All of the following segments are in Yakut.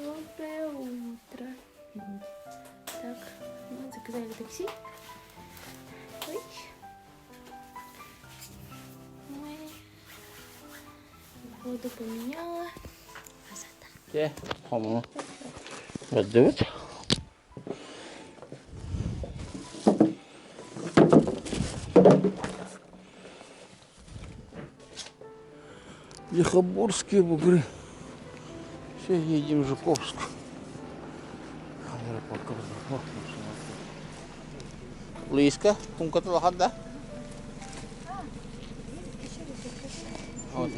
Доброе утро. Так, мы заказали такси. Ой. Мы воду поменяла. Красота. Те, хомуну. Бардыбыт. Лихоборские бугры. Все, едем в Жуковск. Луиска, кумката лахан да? Вот.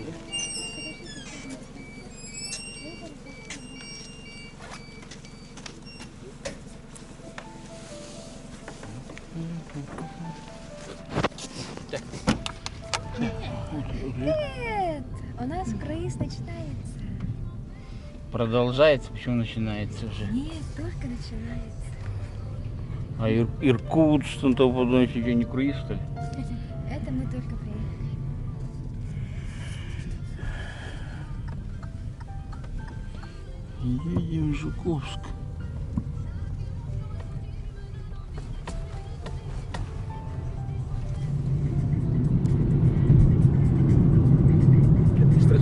Привет! У нас круиз начинается. Продолжается, почему начинается уже? Нет, только начинается. А Ир Иркутск, там того подобное, еще не круиз, что ли? Это мы только приехали. Едем в Жуковск. Быстро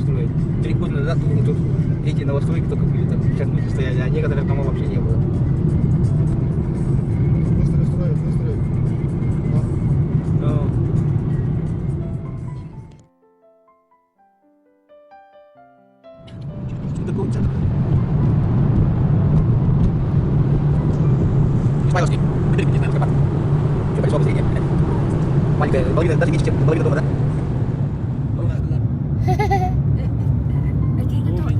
3 года назад ну, тут эти новостройки только были, там сейчас люди стояли, а некоторых домов вообще не было. Быстро строят, быстро. Но... Такой центр. Измайловский. Маленькая, половина, даже меньше, чем половина дома, да? Окей, готово.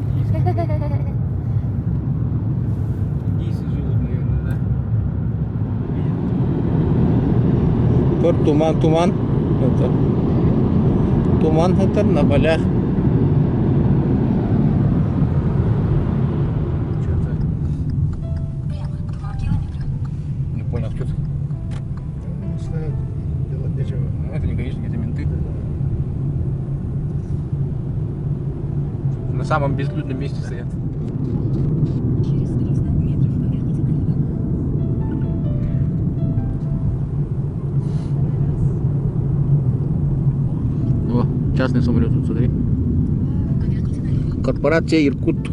Индийцы живут, наверное, да? Көр туман, туман. Это. Туман это на полях. Что-то. Не понял, что это. Не знаю, делать нечего. Ну, это не гаишники, это менты. На самом безлюдном месте стоят. Через 300 метров поверните налево. О, частный самолет тут, смотри. Поверните налево. Корпорация Иркут.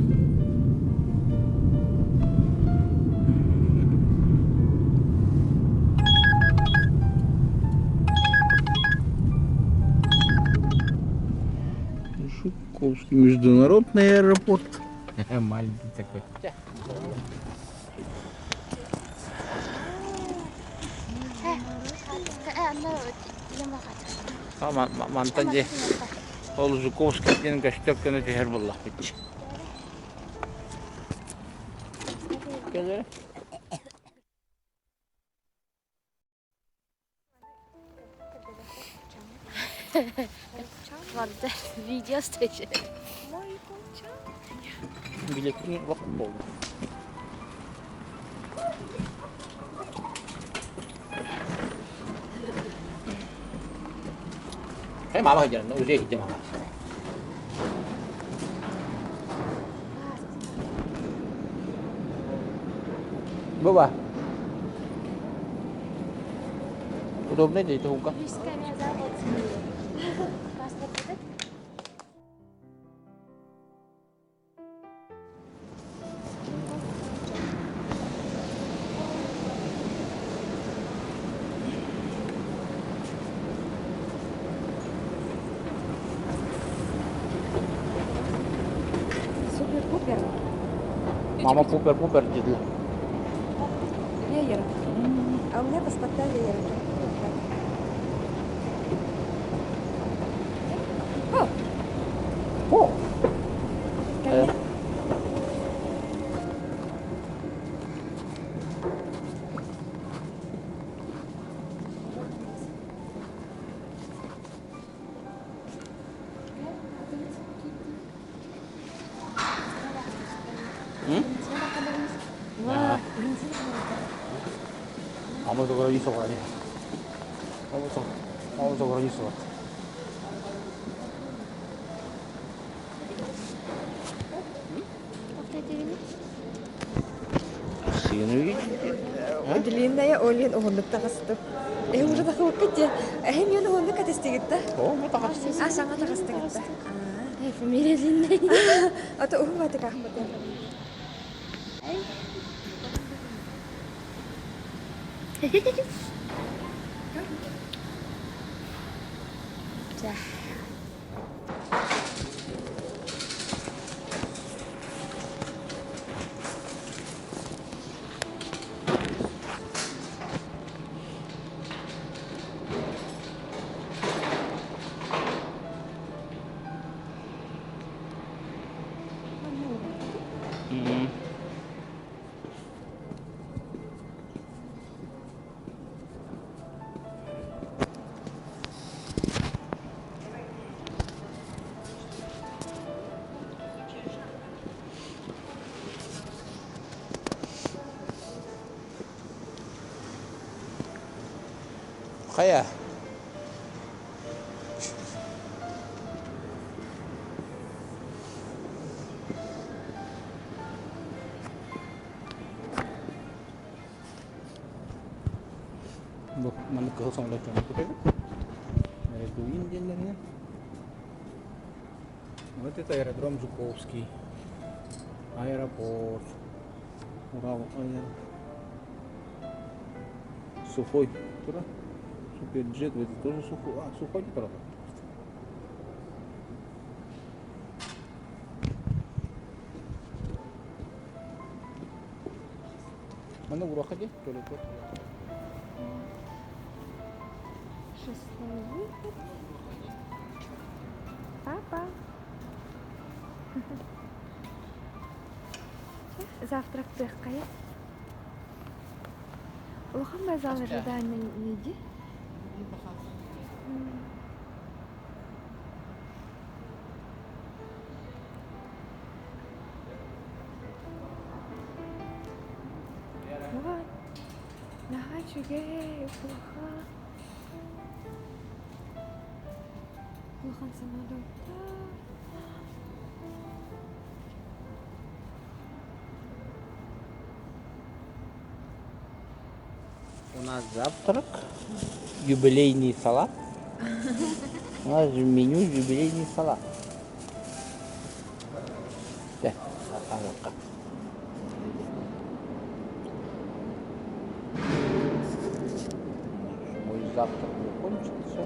Жуковский международный аэропорт. Маленький такой. Мантан дьэ ол Жуковский диэн көстөр көнө түһэр буоллахпыт. Кэлэр. Vardı. Video stage. Билетин вак болду. Хэ мама хадьар, уже хидде мама. Баба. Удобно это хука. Паспорт этот? Супер-пупер. Мама пупер-пупер диде. Веер. А у меня паспорта веер. О! О! Ко мне. М? Ва, Мама за границу брали. Мама за границу. Вот это Длинную Длинная Олин уһуннук таҕыстым. Эһи уже тахыбыккыт дии. Эһи мен уһуннук кэтистигит да? О, бу таҕыстым. А, саҥа таҕыстыгыт да. Эй, фамилия длинная. А то уһун баатык аахпыт. Хайа? Бу маннык кыһыл самолеттан көтөбүт. Дуин диэннэринэн. Вот это аэродром Жуковский. Аэропорт. Урал аэр. Сухой. Тура. Суперджет. Это тоже сухой. А, сухой не правда. Манна уруокка дии, туалетка. Шестой выход. Папа. Завтрак тыаххайа. Улахан базал ожидания иди. Вот. Наһаа үчүгэй, улахан. Улахан самолеттар. У нас завтрак, юбилейный салат. У нас же меню юбилейный салат. Да, аһылыкка. Мой завтрак уже кончился.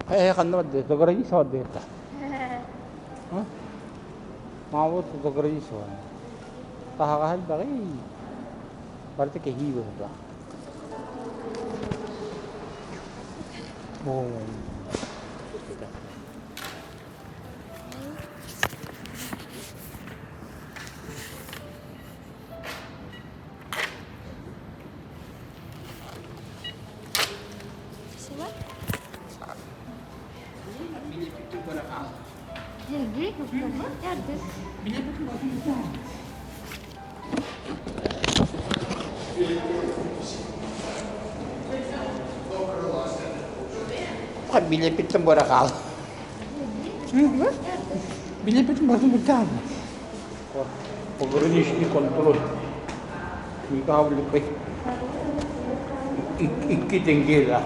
Э, ханна барды, загородись барды это. Маабыт загородись Таһаҕаһа элбэҕий. Барыта кэһии быһыылаах. Спасибо. Билеппиттэн буора хаал. Билеппитин барытын бултаан. Пограничный контроль. Никабликой. Икки теңге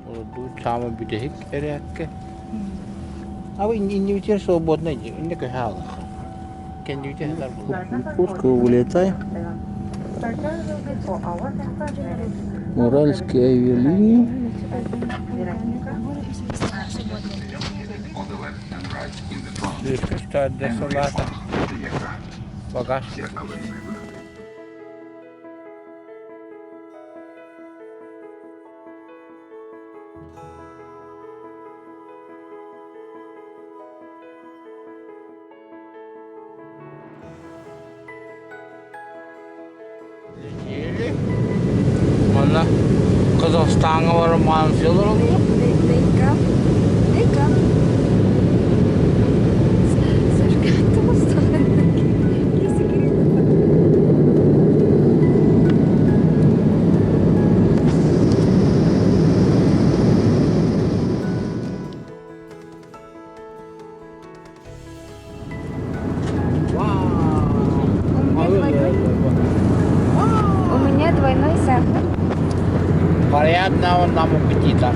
Олордуу саамай бүтэһик эрээккэ. А иннибитигэр свободно инне көһө аалах. Кэннибитигэр сытар буолуо. Куртка улетай. Уральские авиалинии. Үстэрдэ сылаата багаж. Манна Казахстаҥҥа баран маансыйалар олорор. Wake up. Wake up. Сашка, У меня двойной сахар. Приятного нам аппетита.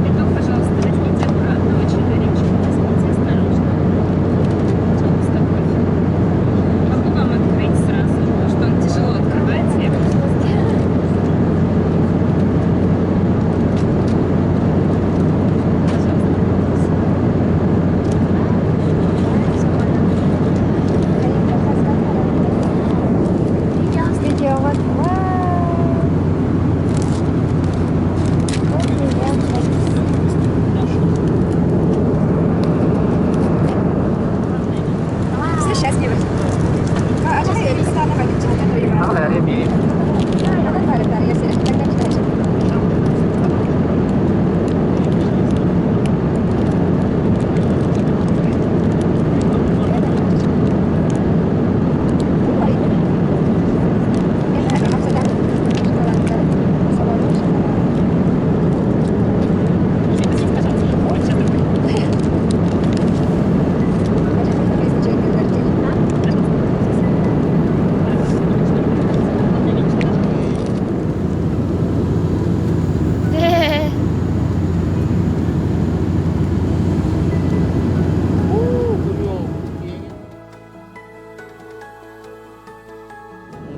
Биток, пожалуйста, возьмите аккуратно, очень горячий. Возьмите осторожно. Пожалуйста, кофе. Могу вам открыть сразу, потому что он тяжело открывается. Я просто Пожалуйста. Видеоҕа Все счастливы. А,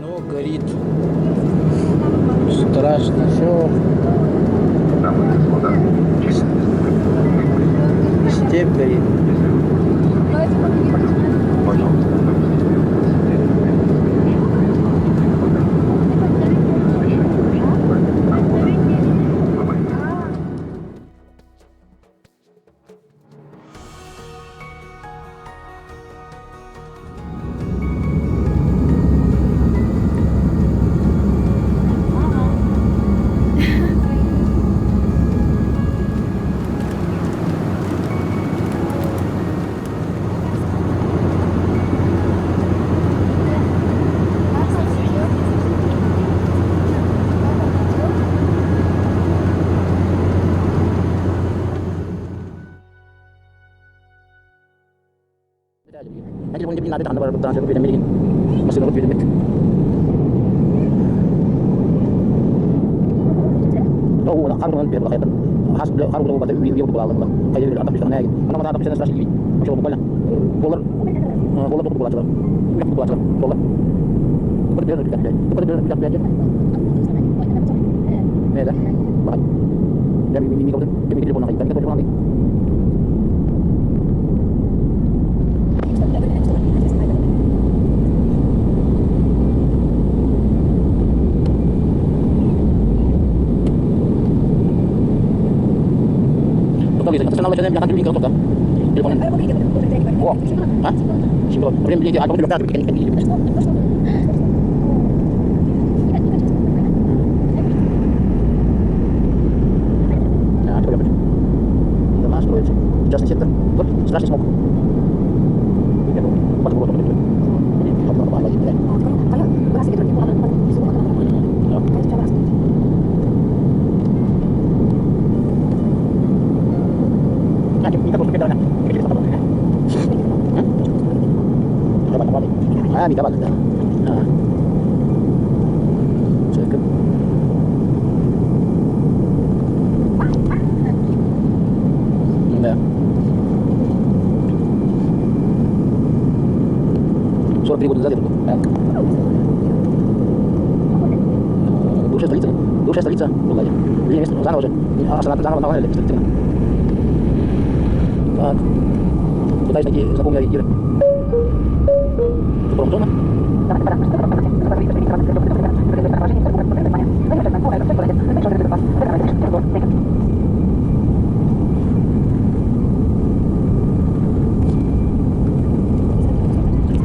Ну, горит. Страшно все. Степь горит. Частный сектор. Вот страшный смог. А, мига баар да. Церковь. Да. 43 года назад я был. Бывшая столица. Бывшая столица Булгарии. Или место, заново же. Астана заново назвали столицей. Так. Пытаюсь найти знакомые ориентиры. Промзона.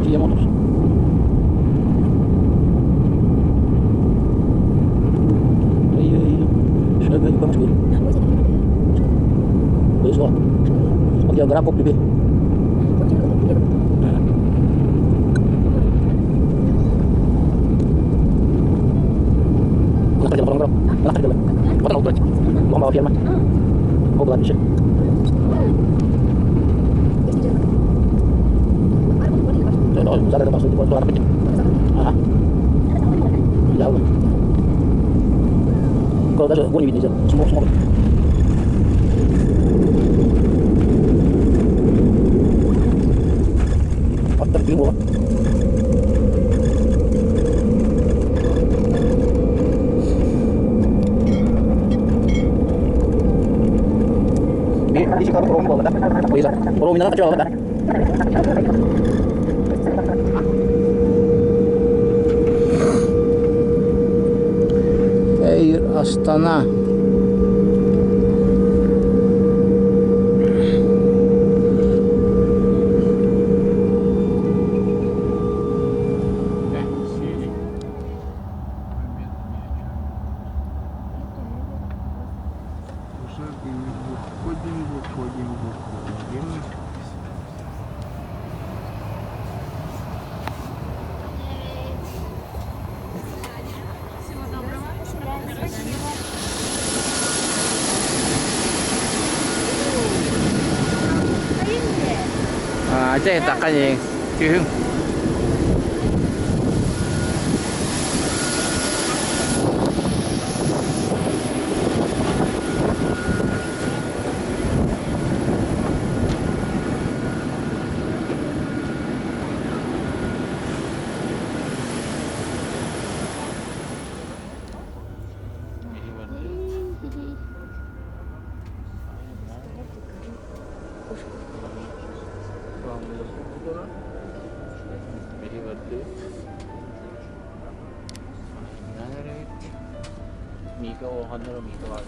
Kia Motors. Ай-яй-яй. Шагаю по Москве. Повезло. Вот я гора поп люби. Ферма. О, кладбище. Ага. Даже огонь видно, смог, смог. Оттар дым Эйр Астана. Выходим, выходим, выходим. Всего доброго. А, чэ, такая, күһүҥ. Мика оһаннар Мика бар.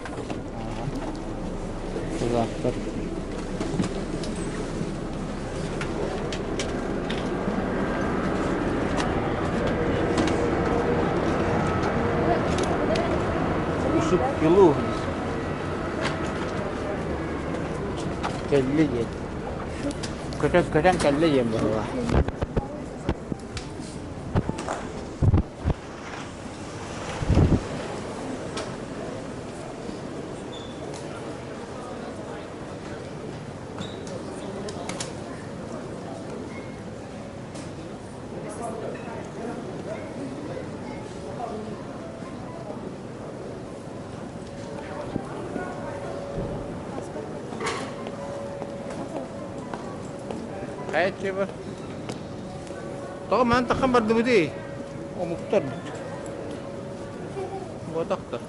Тузактар. Usuk yılı. Кэллэ диэн. Көтөн көтөн кэллэ диэн буолла. Хайа бар. Тоҕо маан тахан бардыбыт Омуктар. Ботахтар.